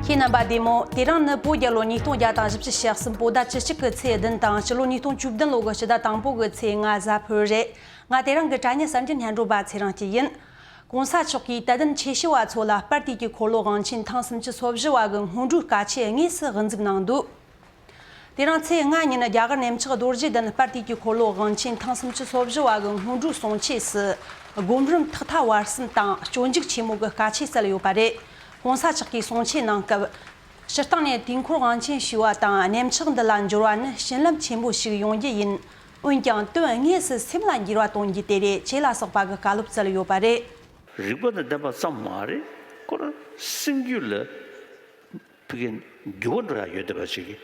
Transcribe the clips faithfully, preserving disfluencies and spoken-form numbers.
ཁྱེད་རྣམ་པ་བདེ་མོ། དེ་རིང་ནི་བོད་རྒྱལ་ལོ་ཉིས་སྟོང་བརྒྱ་དང་བཞི་བཅུ་ཞེ་གསུམ། བོད་ཟླ་བཅུ་གཅིག་གི་ཚེས་བདུན་དང་། སྤྱི་ལོ་ཉིས་སྟོང་བཅུ་བདུན་ལོ་གི་སྤྱི་ཟླ་དང་པོ་གི་ཚེས་ལྔ། གཟའ་ཕུར་བུ་རེད། ང་དེ་རིང་གི་དྲ་བརྙན་གསར་འགྱུར་སྙན་སྒྲོན་པ་ཚེ་རིང་སྐྱིད་ཡིན། གོང་ས་མཆོག་གིས་དད་ལྡན་ཆོས་ཞུ་བ་ཚོ་ལ་སྤར་དུས་ཀྱི་འཁོར་ལོ་དབང་ཆེན་ཐེངས་སུམ་ཅུ་སོ་བཞི་བ་གི་སྔོན་འགྲོའི་བཀའ་ཆོས་དངོས་སུ་དབུ་འཛུགས་གནང་འདུག་དེ་རིང་ཚེས་ལྔ་ཉིན་རྒྱ་གར་གནས་མཆོག་རྡོ་རྗེ་གདན་སྤར་དུས་ཀྱི་འཁོར་ལོ་དབང་ཆེན་ཐེངས་སུམ་ཅུ་སོ་བཞི་བ་གི་སྔོན་འགྲོའི་གསུང་ཆོས་སུ། སྒོམ་རིམ་ཐག་མཐའ་བར་གསུམ་དང་སྤྱོད་འཇུག་ཆེན་མོ་གི་བཀའ་ཆོས་སྩལ་ཡོད་པ་རེད། གོང་ས་མཆོག་གིས་གསུང་ཆོས་གནང་སྐབས། སྤྱིར་བཏང་ནས་དུས་འཁོར་དབང་ཆེན་ཞུ་བ་དང་གནས་མཆོག་འདི་ལ་འབྱོར་བ་ནི་བྱིན་རླབས་ཆེན་པོ་ཞིག་ཡོང་རྒྱུ་ཡིན། འོན་ཀྱང་དོན་དངོས་སུ་སེམས་ལ་འགྱུར་བ་གཏོང་རྒྱུ་དེ་རེད་ཅེས་ལ་སོགས་པ་གི་བཀའ་སློབ་སྩལ་ཡོད་པ་རེད། རིག་པ་དང་ལྡན་པ་ཙམ་མ་རེད། ཁོ་རང་སེམས་རྒྱུད་ལ་ཕ་གི་འགྱུར་བ་འགྲོ་ཡ་ཡོད་བསྡད་པ་ཞིག་གི་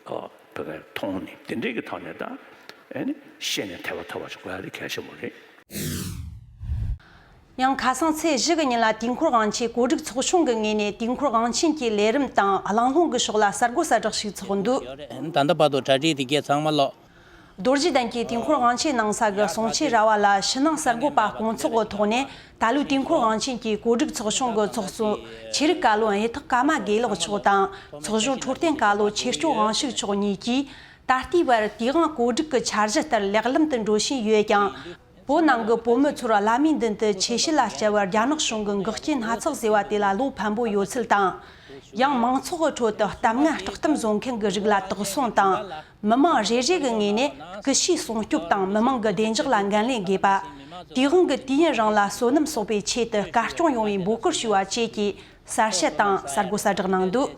ཨ་ཕ་གི་མཐོང་ནས་དེ་འདྲའི་གི་ཐོག་ནས་ད་ཨེ་ནི་ཤེས་ནས་ཐེ་བ་ཐོབ་པ་ཞིག་དགོས་ཡ་དེ་གལ་ཆེན་པོ་རེད། ཡང་ཁ་སང་ཚེས་བཞི་གི་ཉིན་ལ་དུས་འཁོར་དབང་ཆེན་གོ་སྒྲིག་ཚོགས་ཆུང་གི་ངོས་ནས་དུས་འཁོར་དབང་ཆེན་གྱི་ལས་རིམ་དང་གླེང་སློང་གི་ཕྱོགས་ལ་གསར་འགོད་གསལ་བསྒྲགས་ཤིག་ཚོགས་འདུག་ད་ལྟ་བར་དུ་གྲ་སྒྲིག་དེ་གས་ཚང་མ་ལོག་རྡོ་རྗེ་གདན་གྱི་དུས་འཁོར་དབང་ཆེན་གནང་ས་གི་གསུང་ཆོས་ར་བ་ལ་ཕྱི་ནང་གསར་འགོད་པ་སྐོང་ཚོགས་ཀྱི་ཐོག་ནས། ད་ལོའི་དུས་འཁོར་དབང་ཆེན་གྱི་གོ་སྒྲིག་ཚོགས་ཆུང་གི་ཚོགས་གཙོ་ཆོས་རིག་བཀའ་བློན་གཡུ་ཐོག་ཀརྨ་དགེ་ལེགས་མཆོག་དང་། ཚོགས་གཞོན་འཕྲོད་བསྟེན་བཀའ་བློན་ཆོས་སྐྱོང་དབང་ཕྱུག་མཆོག་གཉིས་ཀྱིས། ད་ལྟའི་བར་དུས་དབང་གོ་སྒྲིག་གི་འཆར་གཞི་ལྟར་ལེགས་ལམ་དུ་འགྲོ་བཞིན་ཡོད་ཀྱང་། བོད་ནང་གི་བོད་མི་ཚོར་བླ་མའི་མདུན་དུ་ཆོས་བྱེད་ལ་བཅར་བར་རྒྱ་ནག་གཞུང་གི་འགོག་རྐྱེན་སྣ་ཚོགས་བཟོས་པ་དེ་ལ་བློ་ཕམ་པོ་ཡོད་ཚུལ་དང་། ཡང་མང་ཚོགས་ཀྱི་ཁྲོད་དུ་གཏམ་ངན་དཀྲོག་གཏམ་བཟོ་མཁན་གྱི་རིགས་ལ་དོགས་ཟོན་དང་། མི་མང་རེ་རེ་གི་ངོས་ནས་སྐུ་ཕྱྭའི་སྲུང་སྐྱོབ་དང་མི་མང་གི་བདེ་འཇགས་ལ་འགན་ལེན་དགོས་པ། དུས་དབང་གི་དུས་ཡུན་རིང་ལ་བསོད་ནམས་གསོག་པའི་ཆེད་དུ་གར་སྐྱོང་ཡོང་བའི་འབོད་སྐུལ་ཞུ་བ་བཅས་ཀྱི་གསལ་བཤད་དང་གསར་འགོད་གསལ་བསྒྲགས་གནང་འདུག་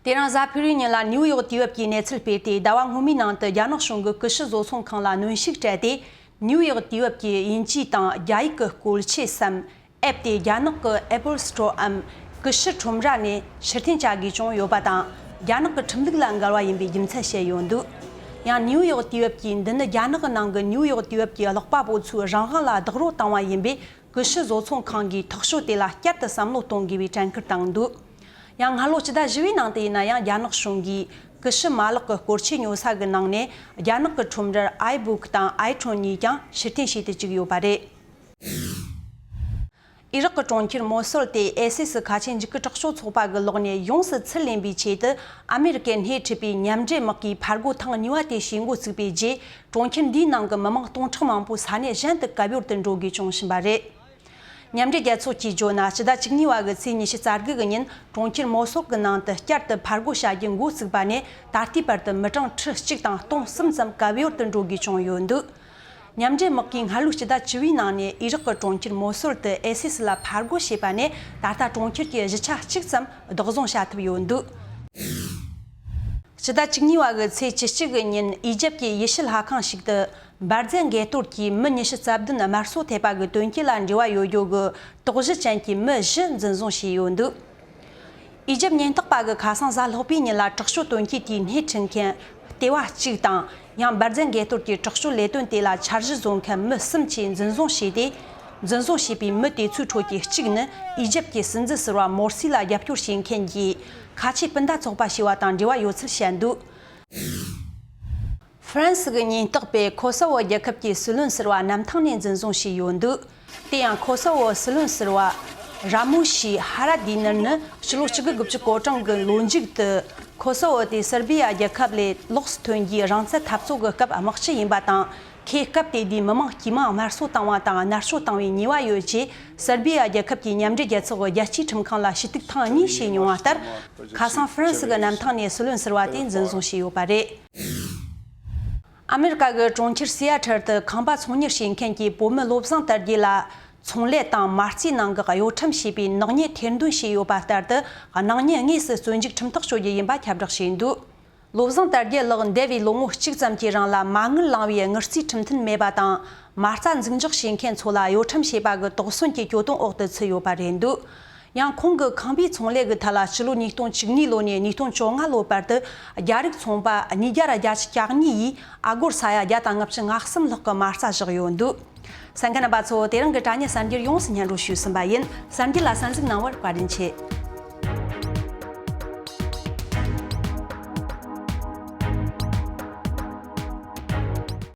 དེ་རིང་གཟའ་ཕུར་བུའི་ཉིན་ལ་ནིའུ་ཡོག་དུས་བབ་ཀྱི་གནས་ཚུལ་སྤེལ་ཏེ། ཟླ་བ་སྔོན་མའི་ནང་དུ་རྒྱ་ནག་གཞུང་གི་ཀུ་ཤུ་བཟོ་ཚོང་ཁང་ལ་གནོན་ཤུགས་སྤྲད་དེ། ནིའུ་ཡོག་དུས་བབ་ཀྱི་དབྱིན་ཇི་དང་རྒྱ་ཡིག་གི་བཀོལ་ཆས་སམ། ཨེབ་དེ་རྒྱ་ནག་གི་Apple Store འམ་ཀུ་ཤུ་ཁྲོམ་ར་ནས་ཕྱིར་འཐེན་བྱ་དགོས་བྱུང་ཡོད་པ་དང་། རྒྱ་ནག་གི་ཁྲིམས་ལུགས་ལ་འགལ་བ་ཡིན་པའི་རྒྱུ་མཚན་བཤད་ཡོད་འདུག་ཡང་ནིའུ་ཡོག་དུས་བབ་ཀྱིས། འདི་ནི་རྒྱ་ནག་གི་ནང་གི་ནིའུ་ཡོག་དུས་བབ་ཀྱི་ཀློག་པ་པོ་ཚོའི་རང་དབང་ལ་རྡོག་རོལ་བཏང་བ་ཡིན་པས། ཀུ་ཤུ་བཟོ་ཚོང་ཁང་གིས་ཐག་གཅོད་དེ་ལ་བསྐྱར་དུ་བསམ་བློ་གཏོང་དགོས་པའི་དྲན་སྐུལ་བཏང་འདུག་ཡང་སྔ་ལོ་སྤྱི་ཟླ་བཞི་བའི་ནང་དུ་ཡིན་ན་ཡང་། རྒྱ་ནག་གཞུང་གིས་ཀུ་ཤུ་མ་ལག་གི་སྐོར་ཆས་ཉོ་ས་གི་ནང་ནས་རྒྱ་ནག་གི་ཁྲོམ་རར་iBook དང་iTunes གཉིས་ཀྱང་ཕྱིར་འཐེན་བྱས་ཏེ་བཅུག་ཡོད་པ་རེད། ཨི་རག་གི་གྲོང་ཁྱེར་མོ་སོལ་དེ་ཨའི་སིས་ཁ་ཆེ་འཇིགས་སྐུལ་དྲག་སྤྱོད་ཚོགས་པ་གི་ལག་ནས་ཡོངས་སུ་ཚུར་ལེན་པའི་ཆེད་དུ། ཨ་མེ་རི་ཀས་སྣེ་ཁྲིད་པའི་མཉམ་འབྲེལ་དམག་གིས་ཕར་རྒོལ་ཐེངས་གཉིས་པ་དེ་བྱེད་འགོ་བཙུགས་པའི་རྗེས། གྲོང་ཁྱེར་འདིའི་ནང་གི་མི་མང་སྟོང་ཕྲག་མང་པོ་ས་གནས་གཞན་དུ་གབ་ཡོར་དུ་འགྲོ་དགོས་བྱུང་བཞིན་པ་རེད། མཉམ་འབྲེལ་རྒྱལ་ཚོགས་ཀྱིས་བརྗོད་ན། སྤྱི་ཟླ་བཅུ་གཉིས་པ་གི་ཚེས་ཉི་ཤུ་རྩ་དགུ་གི་ཉིན། གྲོང་ཁྱེར་མོ་སོག་གི་ནང་དུ་བསྐྱར་དུ་ཕར་རྒོལ་བྱ་རྒྱུ་འགོ་བཙུགས་པ་ནས། ད་ལྟའི་བར་དུ་མི་གྲངས་ཁྲི་གཅིག་དང་སྟོང་གསུམ་ཙམ་གབ་ཡོར་དུ་འགྲོ་དགོས་བྱུང་ཡོད་འདུག་མཉམ་འབྲེལ་དམག་གིས་སྔ་ལོའི་སྤྱི་ཟླ་བཅུ་པའི་ནང་ནས་ཨི་རག་གི་གྲོང་ཁྱེར་མོ་སོལ་དུ་ཨའི་སིས་ལ་ཕར་རྒོལ་བྱས་པ་ནས། ད་ལྟ་གྲོང་ཁྱེར་གྱི་བཞི་ཆ་གཅིག་ཙམ་བདག་བཟུང་བྱ་ཐུབ་ཡོད་འདུག་སྤྱི་ཟླ་བཅུ་གཉིས་པ་གི་ཚེས་བཅུ་གཅིག་གི་ཉིན། ཨི་ཇེབ་ཀྱི་ཡེ་ཤུ་ལྷ་ཁང་ཞིག་ཏུ། འབར་རྫས་འགས་གཏོར་གྱིས་མི་ཉི་ཤུ་རྩ་བདུན་དམར་གསོད་ཐེབས་པ་གི་དོན་རྐྱེན་ལ་འབྲེལ་བ་ཡོད་རྒྱུ་གི་དོགས་གཞི་ཅན་གྱི་མི་བཞི་འཛིན་བཟུང་བྱས་ཡོད་འདུག་ཨི་ཇེབ་ཉེན་རྟོག་པ་གི་ཁ་སང་གཟའ་ལྷག་པའི་ཉིན་ལ། དྲག་སྤྱོད་དོན་རྐྱེན་དེའི་སྣེ་ཁྲིད་མཁན་ལྟེ་བ་གཅིག་དང་། ཡང་འབར་རྫས་འགས་གཏོར་གྱི་དྲག་སྤྱོད་ལས་དོན་དེ་ལ་འཆར་གཞི་བཟོ་མཁན་མི་གསུམ་བཅས་འཛིན་བཟུང་བྱས་ཏེ། འཛིན་བཟུང་བྱས་པའི་མི་དེ་ཚོའི་ཁྲོད་ཀྱི་གཅིག་ནི། ཨི་ཇེབ་ཀྱི་སྲིད་འཛིན་ཟུར་པ་མོར་སི་ལ་རྒྱབ་སྐྱོར་བྱེད་མཁན་གྱི་ཁ་ཆེ་སྤུན་ཟླ་ཚོགས་པ་ཞེས་པ་དང་འབྲེལ་བ་ཡོད་ཚུལ་བཤད་འདུག་ཧྥ་རན་སི་གི་ཉེན་རྟོག་པས་ཁོ་སོ་ཝོ་རྒྱལ་ཁབ་ཀྱི་སྲིད་བློན་ཟུར་པ་གནམ་ཐང་ནས་འཛིན་བཟུང་བྱས་ཡོད་འདུག་དེ་ཡང་ཁོ་སོ་ཝོ་སྲིད་བློན་ཟུར་པ་ར་མུ་ཤི་ཧ་ར་དི་ནར་ནི་ཕྱི་ལོ་གཅིག་དགུ་དགུ་བཅུ་གོ་གྲངས་ཀྱི་ལོ་མཇུག་ཏུ། ཁོ་སོ་ཝོ་དེ་སེར་བི་ཡ་རྒྱལ་ཁབ་ལས་ལོགས་སུ་ཐོན་རྒྱུའི་རང་བཙན་འཐབ་རྩོད་ཀྱི་སྐབས་དམག་སྤྱི་ཡིན་པ་དང་། ཁོས་སྐབས་དེ་དུས་མི་མང་དཀྱུས་མ་དམར་གསོད་བཏང་བ་དང་མནར་གཅོད་བཏང་བའི་ཉེས་པ་ཡོད་ཅེས། སེར་བི་ཡ་རྒྱལ་ཁབ་ཀྱི་མཉམ་འབྲེལ་རྒྱལ་ཚོགས་ཀྱི་རྒྱལ་སྤྱིའི་ཁྲིམས་ཁང་ལ་ཞུ་གཏུག་ཐེངས་གཉིས་བྱས་མྱོང་བ་ལྟར། ཁ་སང་ཧྥ་རན་སི་གི་གནམ་ཐང་ནས་སྲིད་བློན་ཟུར་པ་དེ་འཛིན་བཟུང་བྱས་ཡོད་པ་རེད། ཨ་མེ་རི་ཀ་གི་གྲོང་ཁྱེར་སི་ཨ་ཐལ་དུ་ཁང་པ་ཚོང་གཉེར་བྱེད་མཁན་གྱིས་བོད་མི་བློ་བཟང་དར་རྒྱས་ལ་ཚོང་ལས་དང་མ་རྩའི་ནང་གི་གཡོ་ཁྲམ་བྱས་པའི་ནག་ཉེས་ཐེར་འདོན་བྱས་ཡོད་པ་ལྟར་དུ། ནག་ཉེས་དངོས་སུ་བཙོན་འཇུག་ཁྲིམས་ཐག་གཅོད་རྒྱུ་ཡིན་པ་ཁྱབ་བསྒྲགས་བྱས་འདུག་བློ་བཟང་དར་རྒྱས་ལགས་འདས་པའི་ལོ་ངོ་གཅིག་ཙམ་གྱི་རིང་ལ་མ་དངུལ་བླངས་པའི་དངུལ་རྩིས་ཁྲིམས་མཐུན་མེད་པ་དང་། མ་རྩ་འཛིན་འཇོག་བྱེད་མཁན་ཚོ་ལ་གཡོ་ཁྲམ་བྱས་པ་གི་དོགས་ཟོན་གྱི་གྱོད་དོན་འོག་ཏུ་ཚུད་ཡོད་པ་རེད་འདུག་ཡང་ཁོང་གིས་ཁང་པའི་ཚོང་ལས་ཀྱི་ཐད་ལ་སྤྱི་ལོ་ཉིས་སྟོང་བཅུ་གཉིས་ལོ་ནས་ཉིས་སྟོང་བཅོ་ལྔ་ལོ་བར་དུ་རྒྱ་རིགས་ཚོང་པ་ཉིས་བརྒྱ་ར་བརྒྱད་ཅུ་གྱ་གཉིས་ཡིས་ཨ་སྒོར་ས་ཡ་བརྒྱ་དང་ལྔ་བཅུ་ང་གསུམ་ལྷག་གི་མ་རྩ་བཞག་ཡོད་འདུག་གསན་མཁན་རྣམ་པ་ཚོ། དེ་རིང་གི་དྲ་བརྙན་གསར་འགྱུར་ཡོངས་སུ་སྙན་སྒྲོན་ཞུས་ཟིན་པ་ཡིན། གསར་འགྱུར་ལ་གསན་གཟིགས་གནང་བར་བཀའ་དྲིན་ཆེ།